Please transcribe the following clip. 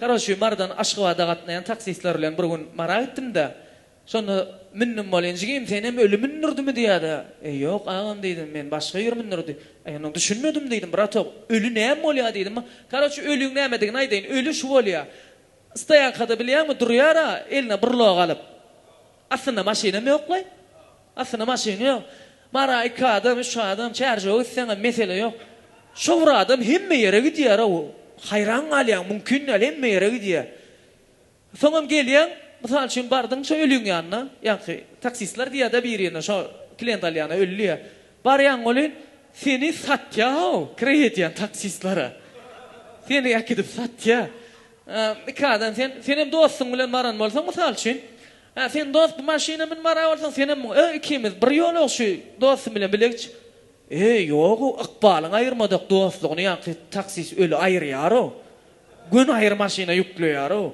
Karoçi Marydan Aşgabada gatnaýan taksistler bilen bir gün Mara gitdim-de, şonda mündüm welin, jigim senem öli mündürdimi diýýä-de. Eý, ýok, agam diýdim, men başga ýer mündürdi. Eý, onnoň düşünmedim diýdim, bratok, öli näme bolýa diýdim. Karoçi ölüň nämedigini aýdaýyn, öli şu bolýa. Stoýankada bilýäňmi, durýar-a, eline brlok alyp. Aslynda maşynam ýok-laý. Aslynda maşyny ýok. Mara iki adam, üç adam, çärjewe gitseňem mesele ýok. Şo bir adam hemme ýere gidýär-ow. Haýran galýaň, mümkin däl, hemme ýere gidýär. Soňam gelýäň, mysal üçin, bardyň şo öliň ýanyna, ýaňky taksistler diýýär-de birine, şo klient alýana öli diýýär. Barýaň welin, seni satýar-ow, kireý edýän taksistlere. Seni äkidip satýar. Iki adam sen, senem dostuň bilen baran bolsaň, mysal üçin, Hä, sen dost bu maşyna mün bara bolsaň, senem muň, ö, ikimiz bir ýolak şu dostum bilen bile gitjek. E, ýog-ow, ykbalyň aýyrmadyk dostlugyny ýaňky taksist öli aýyrýar-ow. Göni aýry maşyna ýükleýär-ow.